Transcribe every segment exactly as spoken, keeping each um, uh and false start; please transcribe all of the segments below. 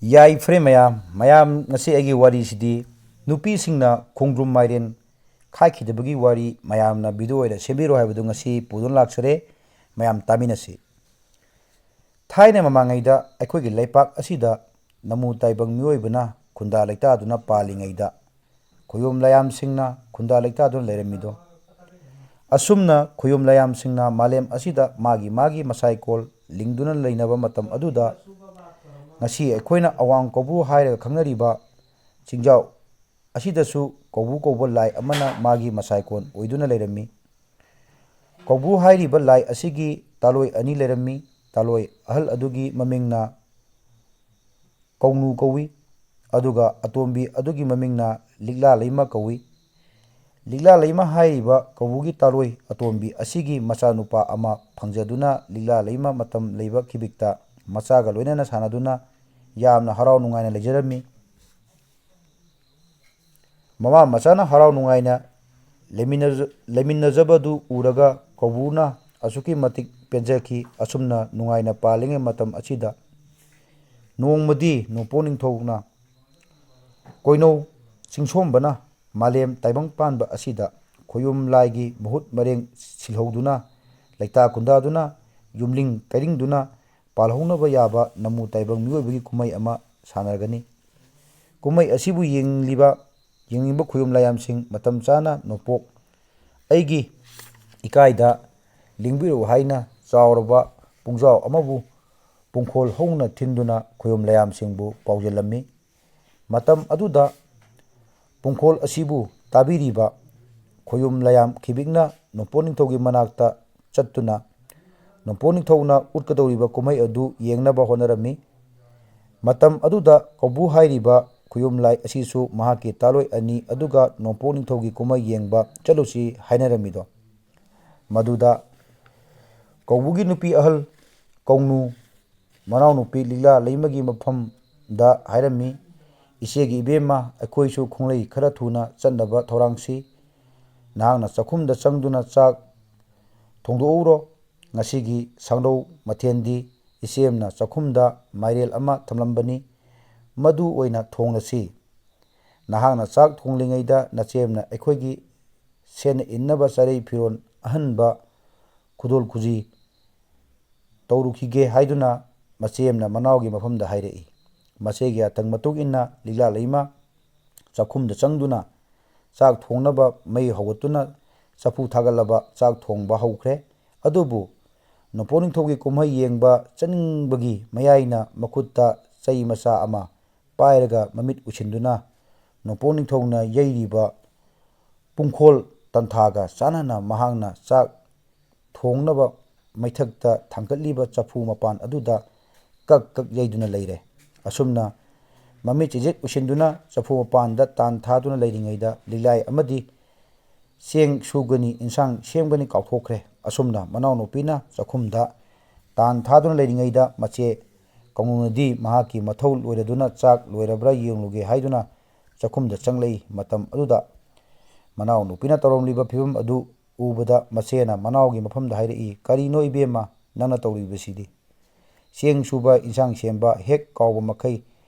ꯌꯥꯏꯐꯔꯦ ꯃꯌꯥꯝ꯫ ꯃꯌꯥꯝ, ꯉꯁꯤ ꯑꯩꯒꯤ ꯋꯥꯔꯤꯁꯤꯗꯤ ꯅꯨꯄꯤꯁꯤꯡꯅ ꯈꯣꯡꯗ꯭ꯔꯨꯝ ꯃꯥꯏꯔꯦꯟ ꯈꯥꯏꯈꯤꯗꯕꯒꯤ ꯋꯥꯔꯤ ꯃꯌꯥꯝꯅ video ꯑꯣꯏꯅ ꯁꯦꯝꯕꯤꯔꯣ ꯍꯥꯏꯕꯗꯨ ꯉꯁꯤ ꯄꯨꯗꯨꯅ ꯂꯥꯛꯆꯔꯦ꯫ ꯃꯌꯥꯝ ꯇꯥꯃꯤꯟꯅꯁꯤ꯫ ꯊꯥꯏꯅ ꯃꯃꯥꯡꯉꯩꯗ ꯑꯩꯈꯣꯏꯒꯤ ꯂꯩꯄꯥꯛ ꯑꯁꯤꯗ ꯅꯃꯨ ꯇꯥꯏꯕꯪ ꯃꯤꯑꯣꯏꯕꯅ ꯈꯨꯟꯗꯥ ꯂꯩꯇꯥꯗꯨꯅ ꯄꯥꯜꯂꯤꯉꯩꯗ ꯈꯣꯌꯨꯝ ꯂꯥꯌꯥꯝꯁꯤꯡꯅ ꯈꯨꯟꯗꯥ ꯂꯩꯇꯥꯗꯨꯅ ꯂꯩꯔꯝꯃꯤꯗꯣ꯫ ꯑꯁꯨꯝꯅ ꯈꯣꯌꯨꯝ ꯂꯥꯌꯥꯝꯁꯤꯡꯅ ꯃꯥꯂꯦꯝ ꯑꯁꯤꯗ ꯃꯥꯒꯤ ꯃꯥꯒꯤ ꯃꯁꯥꯏꯀꯣꯜ ꯂꯤꯡꯗꯨꯅ ꯂꯩꯅꯕ ꯃꯇꯝ ꯑꯗꯨꯗ, ꯉꯁꯤ ꯑꯩꯈꯣꯏꯅ ꯑꯋꯥꯡ ꯀꯧꯕ꯭ꯔꯨ ꯍꯥꯏꯔꯒ ꯈꯪꯅꯔꯤꯕ ꯆꯤꯡꯖꯥꯎ ꯑꯁꯤꯗꯁꯨ ꯀꯧꯕ꯭ꯔꯨ ꯀꯧꯕ ꯂꯥꯏ ꯑꯃꯅ ꯃꯥꯒꯤ ꯃꯁꯥꯏꯀꯣꯟ ꯑꯣꯏꯗꯨꯅ ꯂꯩꯔꯝꯃꯤ꯫ ꯀꯧꯕ꯭ꯔꯨ ꯍꯥꯏꯔꯤꯕ ꯂꯥꯏ ꯑꯁꯤꯒꯤ ꯇꯥꯂꯣꯏ ꯑꯅꯤ ꯂꯩꯔꯝꯃꯤ꯫ ꯇꯥꯂꯣꯏ ꯑꯍꯜ ꯑꯗꯨꯒꯤ ꯃꯃꯤꯡꯅ ꯀꯧꯅꯨ ꯀꯧꯏ, ꯑꯗꯨꯒ ꯑꯇꯣꯝꯕꯤ ꯑꯗꯨꯒꯤ ꯃꯃꯤꯡꯅ ꯂꯤꯛꯂꯥ ꯂꯩꯃ ꯀꯧꯏ꯫ ꯂꯤꯛꯂꯥ ꯂꯩꯃ ꯍꯥꯏꯔꯤꯕ ꯀꯧꯕ꯭ꯔꯨꯒꯤ ꯇꯥꯂꯣꯏ ꯑꯇꯣꯝꯕꯤ ꯑꯁꯤꯒꯤ ꯃꯆꯥꯅꯨꯄꯥ ꯑꯃ ꯐꯪꯖꯗꯨꯅ, ꯂꯤꯛꯂꯥ ꯂꯩꯃ ꯃꯇꯝ ꯂꯩꯕ ꯈꯤꯕꯤꯛꯇ ꯃꯆꯥꯒ ꯂꯣꯏꯅꯅ ꯁꯥꯟꯅꯗꯨꯅ ꯌꯥꯝꯅ ꯍꯔꯥꯎ ꯅꯨꯡꯉꯥꯏꯅ ꯂꯩꯖꯔꯝꯃꯤ꯫ ꯃꯃꯥ ꯃꯆꯥꯅ ꯍꯔꯥꯎ ꯅꯨꯡꯉꯥꯏꯅ ꯂꯩꯃꯤꯟꯅꯖ-, ꯂꯩꯃꯤꯟꯅꯖꯕꯗꯨ ꯎꯔꯒ ꯀꯧꯕ꯭ꯔꯨꯅ ꯑꯁꯨꯛꯀꯤ ꯃꯇꯤꯛ ꯄꯦꯟꯖꯈꯤ꯫ ꯑꯁꯨꯝꯅ ꯅꯨꯡꯉꯥꯏꯅ ꯄꯥꯜꯂꯤꯉꯩ ꯃꯇꯝ ꯑꯁꯤꯗ, ꯅꯣꯡꯃꯗꯤ ꯅꯣꯡꯄꯣꯛ ꯅꯤꯡꯊꯧꯅ ꯀꯣꯏꯅꯧ ꯆꯤꯡꯁꯣꯝꯕꯅ ꯃꯥꯂꯦꯝ ꯇꯥꯏꯕꯪ ꯄꯥꯟꯕ ꯑꯁꯤꯗ ꯈꯣꯌꯨꯝ ꯂꯥꯏꯒꯤ ꯃꯍꯨꯠ ꯃꯔꯦꯡ ꯁꯤꯜꯍꯧꯗꯨꯅ, ꯂꯩꯇꯥ ꯈꯨꯟꯗꯥꯗꯨꯅ, ꯌꯨꯝꯂꯤꯡ ꯀꯩꯔꯤꯡꯗꯨꯅ ꯄꯥꯜꯍꯧꯅꯕ ꯌꯥꯕ ꯅꯃꯨ ꯇꯥꯏꯕꯪ ꯃꯤꯑꯣꯏꯕꯒꯤ ꯀꯨꯝꯍꯩ ꯑꯃ ꯁꯥꯟꯅꯒꯅꯤ꯫ ꯀꯨꯝꯍꯩ ꯑꯁꯤꯕꯨ ꯌꯦꯡꯂꯤꯕ, ꯌꯦꯡꯅꯤꯡꯕ ꯈꯣꯌꯨꯝ ꯂꯥꯌꯥꯝꯁꯤꯡ ꯃꯇꯝ ꯆꯥꯅ ꯅꯣꯡꯄꯣꯛ ꯑꯩꯒꯤ ꯏꯀꯥꯏꯗ ꯂꯦꯡꯕꯤꯔꯛꯎ ꯍꯥꯏꯅ ꯆꯥꯎꯔꯕ ꯄꯨꯡꯖꯥꯎ ꯑꯃꯕꯨ ꯄꯨꯡꯈꯣꯜ ꯍꯧꯅ ꯊꯤꯟꯗꯨꯅ ꯈꯣꯌꯨꯝ ꯂꯥꯌꯥꯝꯁꯤꯡꯕꯨ ꯄꯥꯎꯖꯦꯜꯂꯝꯃꯤ꯫ ꯃꯇꯝ ꯑꯗꯨꯗ ꯄꯨꯡꯈꯣꯜ ꯑꯁꯤꯕꯨ ꯇꯥꯕꯤꯔꯤꯕ ꯈꯣꯌꯨꯝ ꯂꯥꯌꯥꯝ ꯈꯤꯕꯤꯛꯅ ꯅꯣꯡꯄꯣꯛ ꯅꯤꯡꯊꯧꯒꯤ ꯃꯅꯥꯛꯇ ꯆꯠꯇꯨꯅ ꯅꯣꯡꯄꯣꯛ ꯅꯤꯡꯊꯧꯅ ꯎꯠꯀꯗꯧꯔꯤꯕ ꯀꯨꯝꯍꯩ ꯑꯗꯨ ꯌꯦꯡꯅꯕ ꯍꯣꯠꯅꯔꯝꯃꯤ꯫ ꯃꯇꯝ ꯑꯗꯨꯗ ꯀꯧꯕ꯭ꯔꯨ ꯍꯥꯏꯔꯤꯕ ꯈꯣꯌꯨꯝ ꯂꯥꯏ ꯑꯁꯤꯁꯨ ꯃꯍꯥꯛꯀꯤ ꯇꯥꯂꯣꯏ ꯑꯅꯤ ꯑꯗꯨꯒ ꯅꯣꯡꯄꯣꯛ ꯅꯤꯡꯊꯧꯒꯤ ꯀꯨꯝꯍꯩ ꯌꯦꯡꯕ ꯆꯠꯂꯨꯁꯤ ꯍꯥꯏꯅꯔꯝꯃꯤꯗꯣ꯫ ꯃꯗꯨꯗ ꯀꯧꯕ꯭ꯔꯨꯒꯤ ꯅꯨꯄꯤ ꯑꯍꯜ ꯀꯧꯅꯨ ꯃꯅꯥꯎꯅꯨꯄꯤ ꯂꯤꯛꯂꯥ ꯂꯩꯃꯒꯤ ꯃꯐꯝꯗ ꯍꯥꯏꯔꯝꯃꯤ, "ꯏꯆꯦꯒꯤ ꯏꯕꯦꯝꯃ, ꯑꯩꯈꯣꯏꯁꯨ ꯈꯣꯡꯂꯩ ꯈꯔ ꯊꯨꯅ ꯆꯠꯅꯕ ꯊꯧꯔꯥꯡꯁꯤ꯫ ꯅꯍꯥꯛꯅ ꯆꯥꯛꯈꯨꯝꯗ ꯆꯪꯗꯨꯅ ꯆꯥꯛ ꯊꯣꯡꯗꯣꯛꯎꯔꯣ꯫ ꯉꯁꯤꯒꯤ ꯁꯪꯔꯧ ꯃꯊꯦꯜꯗꯤ ꯏꯆꯦꯝꯅ ꯆꯥꯛꯈꯨꯝꯗ ꯃꯥꯏꯔꯦꯜ ꯑꯃ ꯊꯝꯂꯝꯕꯅꯤ꯫ ꯃꯗꯨ ꯑꯣꯏꯅ ꯊꯣꯡꯂꯁꯤ꯫ ꯅꯍꯥꯛꯅ ꯆꯥꯛ ꯊꯣꯡꯂꯤꯉꯩꯗ ꯅꯆꯦꯝꯅ ꯑꯩꯈꯣꯏꯒꯤ ꯁꯦꯠꯅ ꯏꯟꯅꯕ ꯆꯥꯔꯩ ꯐꯤꯔꯣꯜ ꯑꯍꯟꯕ ꯈꯨꯗꯣꯜ ꯈꯨꯖꯤ ꯇꯧꯔꯨꯈꯤꯒꯦ" ꯍꯥꯏꯗꯨꯅ ꯃꯆꯦꯝꯅ ꯃꯅꯥꯎꯒꯤ ꯃꯐꯝꯗ ꯍꯥꯏꯔꯛꯏ꯫ ꯃꯆꯦꯒꯤ ꯌꯥꯊꯪ ꯃꯇꯨꯡ ꯏꯟꯅ ꯂꯤꯛꯂꯥ ꯂꯩꯃ ꯆꯥꯛꯈꯨꯝꯗ ꯆꯪꯗꯨꯅ ꯆꯥꯛ ꯊꯣꯡꯅꯕ ꯃꯩ ꯍꯧꯒꯠꯇꯨꯅ ꯆꯐꯨ ꯊꯥꯒꯠꯂꯕ ꯆꯥꯛ ꯊꯣꯡꯕ ꯍꯧꯈ꯭ꯔꯦ꯫ ꯑꯗꯨꯕꯨ ꯅꯣꯡꯄꯣꯛ ꯅꯤꯡꯊꯧꯒꯤ ꯀꯨꯝꯍꯩ ꯌꯦꯡꯕ ꯆꯠꯅꯤꯡꯕꯒꯤ ꯃꯌꯥꯏꯅ ꯃꯈꯨꯠꯇ ꯆꯩ ꯃꯆꯥ ꯑꯃ ꯄꯥꯏꯔꯒ ꯃꯃꯤꯠ ꯎꯏꯁꯤꯟꯗꯨꯅ ꯅꯣꯡꯄꯣꯛ ꯅꯤꯡꯊꯧꯅ ꯌꯩꯔꯤꯕ ꯄꯨꯡꯈꯣꯜ ꯇꯟꯊꯥꯒ ꯆꯥꯟꯅꯅ ꯃꯍꯥꯛꯅ ꯆꯥꯛ ꯊꯣꯡꯅꯕ ꯃꯩꯊꯛꯇ ꯊꯥꯡꯒꯠꯂꯤꯕ ꯆꯐꯨ ꯃꯄꯥꯟ ꯑꯗꯨꯗ ꯀꯛ ꯀꯛ ꯌꯩꯗꯨꯅ ꯂꯩꯔꯦ꯫ ꯑꯁꯨꯝꯅ ꯃꯃꯤꯠ ꯆꯤꯖꯤꯠ ꯎꯏꯁꯤꯟꯗꯨꯅ ꯆꯐꯨ ꯃꯄꯥꯟꯗ ꯇꯥꯟ ꯊꯥꯗꯨꯅ ꯂꯩꯔꯤꯉꯩꯗ ꯂꯤꯛꯂꯥꯏ ꯑꯃꯗꯤ ꯆꯦꯡ ꯁꯨꯒꯅꯤ, ꯏꯟꯁꯥꯡ ꯁꯦꯝꯒꯅꯤ ꯀꯥꯎꯊꯣꯛꯈ꯭ꯔꯦ꯫ ꯑꯁꯨꯝꯅ ꯃꯅꯥꯎꯅꯨꯄꯤꯅ ꯆꯥꯛꯈꯨꯝꯗ ꯇꯥꯟ ꯊꯥꯗꯨꯅ ꯂꯩꯔꯤꯉꯩꯗ ꯃꯆꯦ ꯀꯥꯡꯉꯨꯅꯗꯤ ꯃꯍꯥꯛꯀꯤ ꯃꯊꯧ ꯂꯣꯏꯔꯗꯨꯅ ꯆꯥꯛ ꯂꯣꯏꯔꯕ꯭ꯔꯥ ꯌꯦꯡꯂꯨꯒꯦ ꯍꯥꯏꯗꯨꯅ ꯆꯥꯛꯈꯨꯝꯗ ꯆꯪꯂꯛꯏ꯫ ꯃꯇꯝ ꯑꯗꯨꯗ ꯃꯅꯥꯎꯅꯨꯄꯤꯅ ꯇꯧꯔꯝꯂꯤꯕ ꯐꯤꯕꯝ ꯑꯗꯨ ꯎꯕꯗ ꯃꯆꯦꯅ ꯃꯅꯥꯎꯒꯤ ꯃꯐꯝꯗ ꯍꯥꯏꯔꯛꯏ, "ꯀꯔꯤꯅꯣ ꯏꯕꯦꯝꯃ ꯅꯪꯅ ꯇꯧꯔꯤꯕꯁꯤꯗꯤ? ꯆꯦꯡ ꯁꯨꯕ, ꯏꯟꯁꯥꯡ ꯁꯦꯝꯕ ꯍꯦꯛ ꯀꯥꯎꯕ ꯃꯈꯩ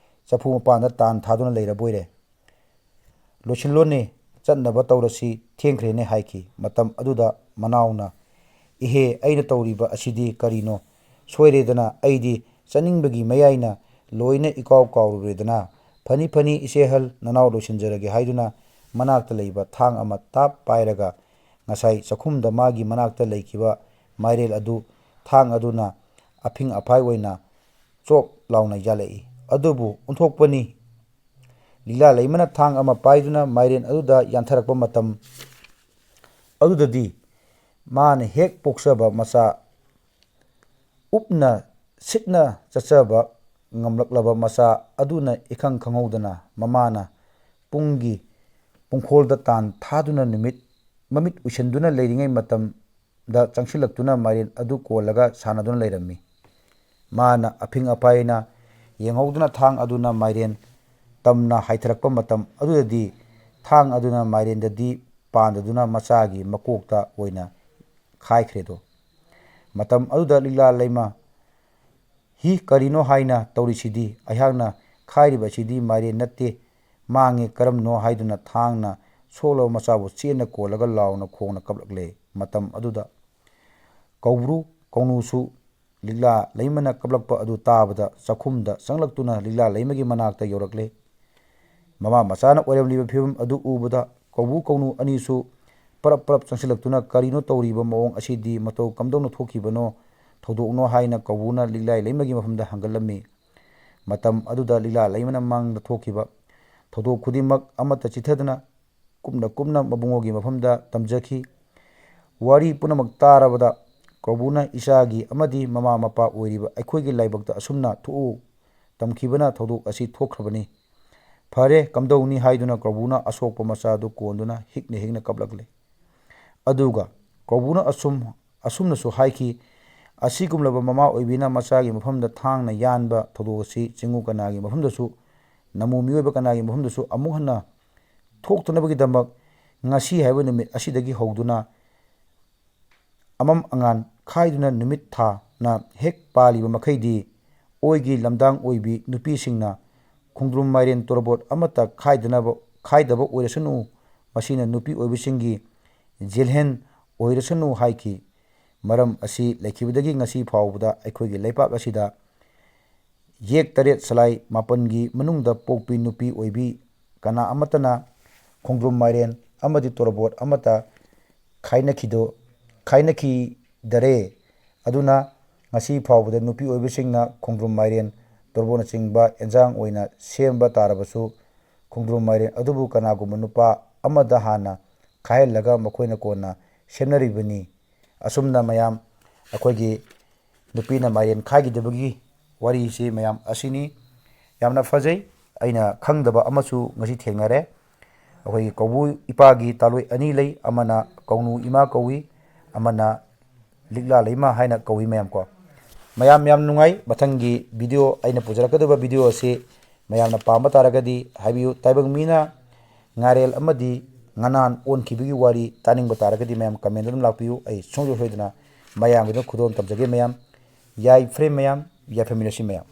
ꯆꯐꯨ ꯃꯄꯥꯟꯗ ꯇꯥꯟ ꯊꯥꯗꯨꯅ ꯂꯩꯔꯕꯣꯏꯔꯦ? ꯂꯣꯏꯁꯤꯜꯂꯣꯅꯦ, ꯆꯠꯅꯕ ꯇꯧꯔꯁꯤ, ꯊꯦꯡꯈ꯭ꯔꯦꯅꯦ" ꯍꯥꯏꯈꯤ꯫ ꯃꯇꯝ ꯑꯗꯨꯗ ꯃꯅꯥꯎꯅ, "ꯏꯍꯦ, ꯑꯩꯅ ꯇꯧꯔꯤꯕ ꯑꯁꯤꯗꯤ ꯀꯔꯤꯅꯣ? ꯁꯣꯏꯔꯦꯗꯅ, ꯑꯩꯗꯤ ꯆꯠꯅꯤꯡꯕꯒꯤ ꯃꯌꯥꯏꯅ ꯂꯣꯏꯅ ꯏꯀꯥꯎ ꯀꯥꯎꯔꯨꯔꯦꯗꯅ꯫ ꯐꯅꯤ, ꯐꯅꯤ, ꯏꯆꯦ ꯑꯍꯜ, ꯅꯅꯥꯎ ꯂꯣꯏꯁꯤꯟꯖꯔꯒꯦ" ꯍꯥꯏꯗꯨꯅ ꯃꯅꯥꯛꯇ ꯂꯩꯕ ꯊꯥꯡ ꯑꯃ ꯇꯥꯞ ꯄꯥꯏꯔꯒ ꯉꯁꯥꯏ ꯆꯥꯛꯈꯨꯝꯗ ꯃꯥꯒꯤ ꯃꯅꯥꯛꯇ ꯂꯩꯈꯤꯕ ꯃꯥꯏꯔꯦꯜ ꯑꯗꯨ ꯊꯥꯡ ꯑꯗꯨꯅ ꯑꯐꯤꯡ ꯑꯐꯥꯏ ꯑꯣꯏꯅ ꯆꯣꯞ ꯂꯥꯎꯅ ꯌꯥꯜꯂꯛꯏ꯫ ꯑꯗꯨꯕꯨ ꯑꯣꯟꯊꯣꯛꯄꯅꯤ, ꯂꯤꯛꯂꯥ ꯂꯩꯃꯅ ꯊꯥꯡ ꯑꯃ ꯄꯥꯏꯗꯨꯅ ꯃꯥꯏꯔꯦꯟ ꯑꯗꯨꯗ ꯌꯥꯟꯊꯔꯛꯄ ꯃꯇꯝ ꯑꯗꯨꯗꯗꯤ ꯃꯥꯅ ꯍꯦꯛ ꯄꯣꯛꯆꯕ ꯃꯆꯥ, ꯎꯞꯅ ꯁꯤꯠꯅ ꯆꯠꯆꯕ ꯉꯝꯂꯛꯂꯕ ꯃꯆꯥ ꯑꯗꯨꯅ ꯏꯈꯪ ꯈꯪꯍꯧꯗꯅ ꯃꯃꯥꯅ ꯄꯨꯡꯒꯤ ꯄꯨꯡꯈꯣꯜꯗ ꯇꯥꯟ ꯊꯥꯗꯨꯅ ꯅꯨꯃꯤꯠ ꯃꯃꯤꯠ ꯎꯏꯁꯤꯟꯗꯨꯅ ꯂꯩꯔꯤꯉꯩ ꯃꯇꯝꯗ ꯆꯪꯁꯤꯜꯂꯛꯇꯨꯅ ꯃꯥꯏꯔꯦꯟ ꯑꯗꯨ ꯀꯣꯜꯂꯒ ꯁꯥꯟꯅꯗꯨꯅ ꯂꯩꯔꯝꯃꯤ꯫ ꯃꯥꯅ ꯑꯐꯤꯡ ꯑꯐꯥꯏꯅ ꯌꯦꯡꯍꯧꯗꯨꯅ ꯊꯥꯡ ꯑꯗꯨꯅ ꯃꯥꯏꯔꯦꯟ ꯇꯝꯅ ꯍꯥꯏꯊꯔꯛꯄ ꯃꯇꯝ ꯑꯗꯨꯗꯗꯤ ꯊꯥꯡ ꯑꯗꯨꯅ ꯃꯥꯏꯔꯦꯟꯗꯗꯤ ꯄꯥꯟꯗꯗꯨꯅ ꯃꯆꯥꯒꯤ ꯃꯀꯣꯛꯇ ꯑꯣꯏꯅ ꯈꯥꯏꯈ꯭ꯔꯦꯗꯣ꯫ ꯃꯇꯝ ꯑꯗꯨꯗ ꯂꯤꯛꯂꯥ ꯂꯩꯃ, "ꯍꯤ, ꯀꯔꯤꯅꯣ ꯍꯥꯏꯅ ꯇꯧꯔꯤꯁꯤꯗꯤ? ꯑꯩꯍꯥꯛꯅ ꯈꯥꯏꯔꯤꯕ ꯑꯁꯤꯗꯤ ꯃꯥꯏꯔꯦꯟ ꯅꯠꯇꯦ, ꯃꯥꯡꯉꯦ, ꯀꯔꯝꯅꯣ ꯍꯥꯏꯗꯨꯅ ꯊꯥꯡꯅ ꯁꯣꯛꯂꯕ ꯃꯆꯥꯕꯨ ꯆꯦꯠꯅ ꯀꯣꯜꯂꯒ ꯂꯥꯎꯅ ꯈꯣꯡꯅ ꯀꯞꯂꯛꯂꯦ꯫ ꯃꯇꯝ ꯑꯗꯨꯗ ꯀꯧꯕ꯭ꯔꯨ ꯀꯧꯅꯨꯁꯨ ꯂꯤꯛꯂꯥ ꯂꯩꯃꯅ ꯀꯞꯂꯛꯄ ꯑꯗꯨ ꯇꯥꯕꯗ ꯆꯥꯛꯈꯨꯝꯗ ꯆꯪꯂꯛꯇꯨꯅ ꯂꯤꯛꯂꯥ ꯂꯩꯃꯒꯤ ꯃꯅꯥꯛꯇ ꯌꯧꯔꯛꯂꯦ꯫ ꯃꯃꯥ ꯃꯆꯥꯅ ꯑꯣꯏꯔꯝꯂꯤꯕ ꯐꯤꯕꯝ ꯑꯗꯨ ꯎꯕꯗ ꯀꯧꯕ꯭ꯔꯨ ꯀꯧꯅꯨ ꯑꯅꯤꯁꯨ ꯄꯔꯞ ꯄꯔꯞ ꯆꯪꯁꯤꯜꯂꯛꯇꯨꯅ, "ꯀꯔꯤꯅꯣ ꯇꯧꯔꯤꯕ ꯃꯑꯣꯡ ꯑꯁꯤꯗꯤ? ꯃꯇꯧ ꯀꯝꯗꯧꯅ ꯊꯣꯛꯈꯤꯕꯅꯣ? ꯊꯧꯗꯣꯛꯅꯣ?" ꯍꯥꯏꯅ ꯀꯧꯕ꯭ꯔꯨꯅ ꯂꯤꯛꯂꯥ ꯂꯩꯃꯒꯤ ꯃꯐꯝꯗ ꯍꯪꯒꯠꯂꯝꯃꯤ꯫ ꯃꯇꯝ ꯑꯗꯨꯗ ꯂꯤꯛꯂꯥ ꯂꯩꯃꯅ ꯃꯥꯡꯗ ꯊꯣꯛꯈꯤꯕ ꯊꯧꯗꯣꯛ ꯈꯨꯗꯤꯡꯃꯛ ꯑꯃꯠꯇ ꯆꯤꯊꯗꯅ ꯀꯨꯞꯅ ꯀꯨꯞꯅ ꯃꯕꯨꯡꯉꯣꯒꯤ ꯃꯐꯝꯗ ꯇꯝꯖꯈꯤ꯫ ꯋꯥꯔꯤ ꯄꯨꯝꯅꯃꯛ ꯇꯥꯔꯕꯗ ꯀꯧꯕ꯭ꯔꯨꯅ ꯏꯆꯥꯒꯤ ꯑꯃꯗꯤ ꯃꯃꯥ ꯃꯄꯥ ꯑꯣꯏꯔꯤꯕ ꯑꯩꯈꯣꯏꯒꯤ ꯂꯥꯏꯕꯛꯇ ꯑꯁꯨꯝꯅ ꯊꯣꯛꯎ ꯇꯝꯈꯤꯕꯅ ꯊꯧꯗꯣꯛ ꯑꯁꯤ ꯊꯣꯛꯈ꯭ꯔꯕꯅꯤ꯫ "ꯐꯔꯦ, ꯀꯝꯗꯧꯅꯤ?" ꯍꯥꯏꯗꯨꯅ ꯀꯧꯕ꯭ꯔꯨꯅ ꯑꯁꯣꯛꯄ ꯃꯆꯥꯗꯨ ꯀꯣꯟꯗꯨꯅ ꯍꯤꯛꯅ ꯍꯤꯛꯅ ꯀꯞꯂꯛꯂꯦ꯫ ꯑꯗꯨꯒ ꯀꯧꯕ꯭ꯔꯨꯅ ꯑꯁꯨꯝ, ꯑꯁꯨꯝꯅꯁꯨ ꯍꯥꯏꯈꯤ, "ꯑꯁꯤꯒꯨꯝꯂꯕ ꯃꯃꯥ ꯑꯣꯏꯕꯤꯅ ꯃꯆꯥꯒꯤ ꯃꯐꯝꯗ ꯊꯥꯡꯅ ꯌꯥꯟꯕ ꯊꯧꯗꯣꯛ ꯑꯁꯤ ꯆꯤꯡꯉꯨ ꯀꯅꯥꯒꯤ ꯃꯐꯝꯗꯁꯨ, ꯅꯃꯨ ꯃꯤꯑꯣꯏꯕ ꯀꯅꯥꯒꯤ ꯃꯐꯝꯗꯁꯨ ꯑꯃꯨꯛ ꯍꯟꯅ ꯊꯣꯛꯇꯅꯕꯒꯤꯗꯃꯛ ꯉꯁꯤ ꯍꯥꯏꯕ ꯅꯨꯃꯤꯠ ꯑꯁꯤꯗꯒꯤ ꯍꯧꯗꯨꯅ ꯑꯃꯝ ꯑꯉꯥꯟ ꯈꯥꯏꯗꯨꯅ ꯅꯨꯃꯤꯠ ꯊꯥꯅ ꯍꯦꯛ ꯄꯥꯜꯂꯤꯕ ꯃꯈꯩꯗꯤ ꯑꯣꯏꯒꯤ ꯂꯝꯗꯥꯡ ꯑꯣꯏꯕꯤ ꯅꯨꯄꯤꯁꯤꯡꯅ ꯈꯣꯡꯗ꯭ꯔꯨꯝ ꯃꯥꯏꯔꯦꯟ ꯇꯣꯔꯕꯣꯠ ꯑꯃꯠꯇ ꯈꯥꯏꯗꯅꯕ, ꯈꯥꯏꯗꯕ ꯑꯣꯏꯔꯁꯅꯨ, ꯃꯁꯤꯅ ꯅꯨꯄꯤ ꯑꯣꯏꯕꯤꯁꯤꯡꯒꯤ ꯖꯦꯜꯍꯦꯟ ꯑꯣꯏꯔꯁꯅꯨ" ꯍꯥꯏꯈꯤ꯫ ꯃꯔꯝ ꯑꯁꯤ ꯂꯩꯈꯤꯕꯗꯒꯤ ꯉꯁꯤ ꯐꯥꯎꯕꯗ ꯑꯩꯈꯣꯏꯒꯤ ꯂꯩꯄꯥꯛ ꯑꯁꯤꯗ ꯌꯦꯛ ꯇꯔꯦꯠ ꯁꯂꯥꯏ ꯃꯥꯄꯟꯒꯤ ꯃꯅꯨꯡꯗ ꯄꯣꯛꯄꯤ ꯅꯨꯄꯤ ꯑꯣꯏꯕꯤ ꯀꯅꯥ ꯑꯃꯠꯇꯅ ꯈꯣꯡꯗ꯭ꯔꯨꯝ ꯃꯥꯏꯔꯦꯟ ꯑꯃꯗꯤ ꯇꯣꯔꯕꯣꯠ ꯑꯃꯠꯇ ꯈꯥꯏꯅꯈꯤꯗꯣ-, ꯈꯥꯏꯅꯈꯤꯗꯔꯦ꯫ ꯑꯗꯨꯅ ꯉꯁꯤ ꯐꯥꯎꯕꯗ ꯅꯨꯄꯤ ꯑꯣꯏꯕꯁꯤꯡꯅ ꯈꯣꯡꯗ꯭ꯔꯨꯝ ꯃꯥꯏꯔꯦꯟ, ꯇꯣꯔꯕꯣꯠꯅꯆꯤꯡꯕ ꯑꯦꯟꯖꯥꯡ ꯑꯣꯏꯅ ꯁꯦꯝꯕ ꯇꯥꯔꯕꯁꯨ, ꯈꯣꯡꯗ꯭ꯔꯨꯝ ꯃꯥꯏꯔꯦꯟ ꯑꯗꯨꯕꯨ ꯀꯅꯥꯒꯨꯝꯕ ꯅꯨꯄꯥ ꯑꯃꯗ ꯍꯥꯟꯅ ꯈꯥꯏꯍꯜꯂꯒ ꯃꯈꯣꯏꯅ ꯀꯣꯟꯅ ꯁꯦꯝꯅꯔꯤꯕꯅꯤ꯫ ꯑꯁꯨꯝꯅ ꯃꯌꯥꯝ ꯑꯩꯈꯣꯏꯒꯤ ꯅꯨꯄꯤꯅ ꯃꯥꯏꯔꯦꯟ ꯈꯥꯏꯈꯤꯗꯕꯒꯤ ꯋꯥꯔꯤꯁꯤ ꯃꯌꯥꯝ ꯑꯁꯤꯅꯤ꯫ ꯌꯥꯝꯅ ꯐꯖꯩ꯫ ꯑꯩꯅ ꯈꯪꯗꯕ ꯑꯃꯁꯨ ꯉꯁꯤ ꯊꯦꯡꯅꯔꯦ꯫ ꯑꯩꯈꯣꯏꯒꯤ ꯀꯧꯕ꯭ꯔꯨ ꯏꯄꯥꯒꯤ ꯇꯥꯂꯣꯏ ꯑꯅꯤ ꯂꯩ, ꯑꯃꯅ ꯀꯧꯅꯨ ꯏꯃꯥ ꯀꯧꯏ, ꯑꯃꯅ ꯂꯤꯛꯂꯥ ꯂꯩꯃ ꯍꯥꯏꯅ ꯀꯧꯏ ꯃꯌꯥꯝ ꯀꯣ꯫ ꯃꯌꯥꯝ ꯌꯥꯝ ꯅꯨꯡꯉꯥꯏ꯫ ꯃꯊꯪꯒꯤ video, ꯑꯩꯅ ꯄꯨꯖꯔꯛꯀꯗꯕ video ꯑꯁꯤ ꯃꯌꯥꯝꯅ ꯄꯥꯝꯕ ꯇꯥꯔꯒꯗꯤ ꯍꯥꯏꯕꯤꯌꯨ꯫ ꯇꯥꯏꯕꯪ ꯃꯤꯅ ꯉꯥꯔꯦꯜ ꯑꯃꯗꯤ ꯉꯥꯅꯥꯟ ꯑꯣꯟꯈꯤꯕꯒꯤ ꯋꯥꯔꯤ ꯇꯥꯅꯤꯡꯕ ꯇꯥꯔꯒꯗꯤ ꯃꯌꯥꯝ comment ꯑꯗꯨꯝ ꯂꯥꯛꯄꯤꯌꯨ꯫ ꯑꯩ ꯁꯨꯡꯁꯣꯏ ꯁꯣꯏꯗꯅ ꯃꯌꯥꯝꯒꯤꯗꯃꯛ ꯈꯨꯗꯣꯜ ꯇꯝꯖꯒꯦ ꯃꯌꯥꯝ꯫ ꯌꯥꯏꯐꯔꯦ ꯃꯌꯥꯝ, ꯌꯥꯏꯐꯃꯤꯟꯅꯁꯤ ꯃꯌꯥꯝ꯫